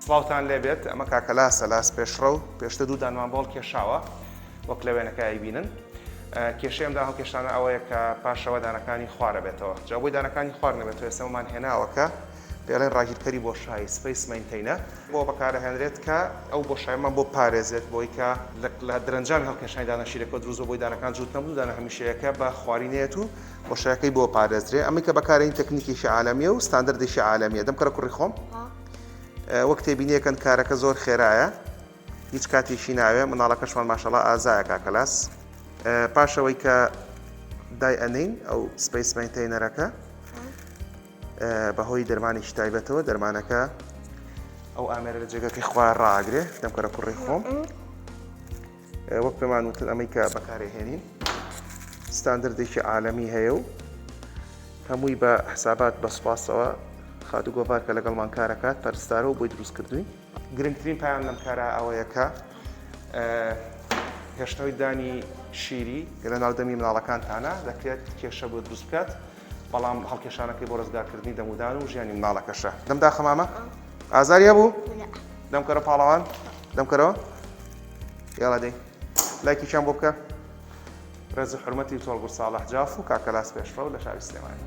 سڵاوتان لێبێت ئەمە کاکە لاسە لاس پێشڕەو پێشتر دوو دانمان بۆ هەڵکێشاوە وەک لە وێنەکە ئەیبینن کێشەی ئەم دان هەڵکێشانە ئەوەیە کە پاشەوە دانەکانی خوارە بێتەوە جا بۆی دانەکانی خوار نەبێتەوە ئێستا ئەومان هێناوە کە پێڵێن ڕاگیرکەری بۆشایی space maintainer بۆ بەکارەهێنرێت کە ئەو بۆشایەمان بۆ پارێزێت بۆی کە لە درەنجامی هەڵکێشانی دانە شیرەکە دروست بۆی دانەکان جووت نەبن و دانە هەمیشەیەکە بە خواری نێت و بۆشایەکەی بۆ پارێزرێ ئەمەی کە بەکارێن تەکنیکێکی عالەمیە و ستاندەردێکی عالەمیە دەم کەرە کوڕی خۆم وەک تێبینیەکەن کارەکە زۆر خێرایە هیچ کاتێکی ناوێ منداڵەکەشمان ماشەڵا ئازایە کاکەلاس پاشەوەی کە دای ئەنین ئەو space maintainer ەکە بەهۆی دەرمانێکی تایبەتەوە دەرمانەکە ئەو ئامێرە لە جێگەکەی خوا ڕاگرێ دەمکەرە کوڕی خۆم وەک پێمان وتن ئەمەی کە بەکارێهێنین ستاندردێکی عالەمی هەیە و هەمووی بە حسابات بە سوپاسەوە خاتوو گۆڤار کە لەگەڵمان کارەکات پەرستارە و بۆی دروست کردوین. گرنگترین پەیام لەم کارە ئەوەیە کە هێشتنەوەی دانی شیری کە لە ناو دەمی مناڵەکانتانە دەکرێت کێشە بۆ دروست بکات بەڵام هەڵکێشانەکەی بۆ ڕزگارکردنی دەمودان و ژیانی مناڵەکەشە دەم داخە مامە ئازاری هەبوو دەم کەرە پاڵەوان دەم کەرەوە یاڵا دەی لایکیشان بۆ بکە ڕێز و حورمەتی تۆڵگور ساڵح جاف و کاکەلاس پێشڕەو لە شاری سلێمانی.